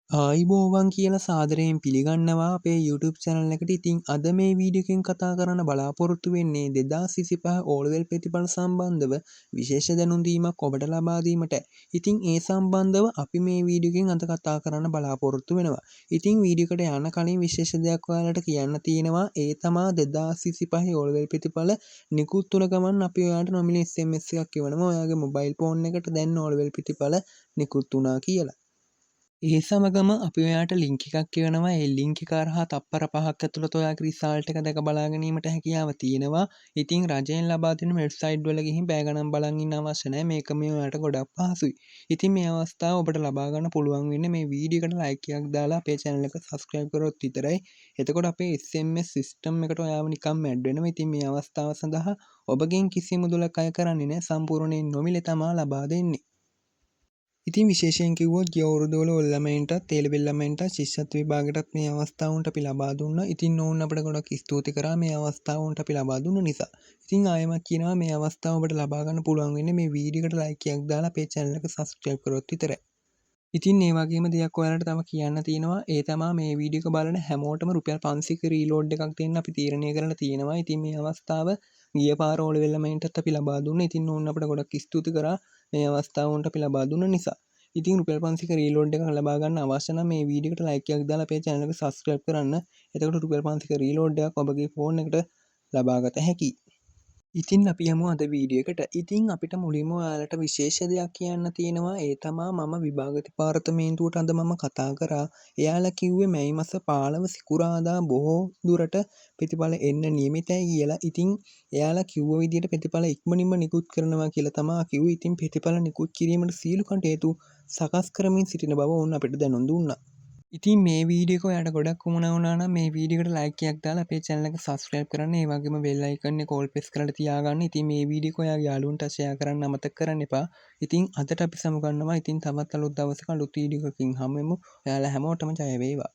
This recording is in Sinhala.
ආයුබෝවන් කියලා සාදරයෙන් පිළිගන්නවා අපේ YouTube channel එකට. ඉතින් අද මේ වීඩියෝ එකෙන් කතා කරන්න බලාපොරොත්තු වෙන්නේ 2025 O level ප්‍රතිඵල සම්බන්ධව විශේෂ දැනුම් දීමක් ඔබට ලබා දීමට. ඉතින් ඒ සම්බන්ධව අපි මේ වීඩියෝ එකෙන් අද කතා කරන්න බලාපොරොත්තු වෙනවා. ඉතින් වීඩියෝ එකට යන කලින් විශේෂ දෙයක් ඔයාලට කියන්න තියෙනවා. ඒ තමා 2025 O level ප්‍රතිඵල නිකුත් වුණ ගමන් අපි ඔයාලට නොමිලේ SMS එකක් එවනවා ඔයාගේ මොබයිල් ෆෝන් එකට දැන් O level ප්‍රතිඵල නිකුත් වුණා කියලා. ඒ සමගම අපි ඔයාට ලින්ක් එකක් එවනවා. ඒ ලින්ක් එක හරහා තප්පර 5ක් ඇතුළත ඔයාගේ රිසල්ට් එක දැක බලා ගැනීමට හැකියාව තියෙනවා. ඉතින් රජයෙන් ලබා දෙන වෙබ්සයිට් වල ගිහින් පැය ගණන් බලන් ඉන්න අවශ්‍ය නැහැ. මේක මේ ඔයාට ගොඩක් පහසුයි. ඉතින් මේ අවස්ථාව ඔබට ලබා ගන්න පුළුවන් වෙන්නේ මේ වීඩියෝ එකට ලයික් එකක් දාලා අපේ චැනල් එක සබ්ස්ක්‍රයිබ් කරොත් විතරයි. එතකොට අපේ SMS system එකට ඔයාව නිකම්ම ඇඩ් වෙනවා. ඉතින් මේ අවස්ථාව සඳහා ඔබගෙන් කිසි මුදලක් අය කරන්නේ නැහැ. සම්පූර්ණයෙන් නොමිලේ තමා ලබා දෙන්නේ. ඉතින් විශේෂයෙන් කිව්වොත් ගිය අවුරුදු වල ඔය ළමයින්ටත් ඒ ලෙවල් ළමයින්ටත් ශිෂ්‍යත්ව විභාගයටත් මේ අවස්ථාව උන්ට අපි ලබා දුන්නා. ඉතින් ඔවුන් අපිට ගොඩක් ස්තුති කරා මේ අවස්ථාව උන්ට අපි ලබා දුන්න නිසා. ඉතින් ආයෙමත් කියනවා මේ අවස්ථාව ඔබට ලබා ගන්න පුළුවන් වෙන්නේ මේ වීඩියෝ එකට ලයික් එකක් දාලා අපේ චැනල් එක සබ්ස්ක්‍රයිබ් කරොත් විතරයි. ඉතින් ඒ වගේම දෙයක් ඔයාලට තව කියන්න තියෙනවා. ඒ තමා මේ වීඩියෝ එක බලන හැමෝටම රුපියල් 500ක රීලෝඩ් එකක් දෙන්න අපි තීරණය කරලා තියෙනවා. ඉතින් මේ අවස්ථාව ගිය පාර ඕ ලෙවල් ළමයින්ටත් අපි ලබා දුන්නා. ඉතින් ඔවුන් අපිට ගොඩක් ස්තුති කරා මේ අවස්ථාව උන්ට අපි ලබා දුන්න නිසා. ඉතින් රුපියල් 500ක රීලෝඩ් එකක් ලබා ගන්න අවශ්‍ය නම් මේ වීඩියෝ එකට ලයික් එකක් දාලා අපේ චැනල් එක සබ්ස්ක්‍රයිබ් කරන්න. එතකොට රුපියල් 500ක රීලෝඩ් එකක් ඔබගේ ෆෝන් එකට ලබාගත හැකියි. ඉතින් අපි යමු අද වීඩියෝ එකට. ඉතින් අපිට මුලින්ම ඔයාලට විශේෂ දෙයක් කියන්න තියෙනවා. ඒ තමා මම විභාග දෙපාර්තමේන්තුවට අද මම කතා කරා. එයාලා කිව්වේ මැයි මස 15 සිකුරාදා බොහෝ දුරට ප්‍රතිඵල එන්න නියමිතයි කියලා. ඉතින් එයාලා කිව්ව විදිහට ප්‍රතිඵල ඉක්මනින්ම නිකුත් කරනවා කියලා තමා කිව්වේ. ඉතින් ප්‍රතිඵල නිකුත් කිරීමට සියලු කටයුතු සකස් කරමින් සිටින බව ඔවුන් අපිට දැනුම් දුන්නා. ඉතින් මේ වීඩියෝ එක ඔයාලට ගොඩක් උවමනා වුණා නම් මේ වීඩියෝ එකට ලයික් එකක් දාලා අපේ චැනල් එක සබ්ස්ක්‍රයිබ් කරන්න. ඒ වගේම බෙල් අයිකන් එක ඕල් ප්‍රෙස් කරලා තියාගන්න. ඉතින් මේ වීඩියෝ එක ඔයාගේ යාළුවන්ට ෂෙයා කරන්න අමතක කරන්න එපා. ඉතින් අදට අපි සමුගන්නවා. ඉතින් තවත් අලුත් දවසක අලුත් වීඩියෝ එකකින් හමු වෙමු. ඔයාලා හැමෝටම ජය වේවා.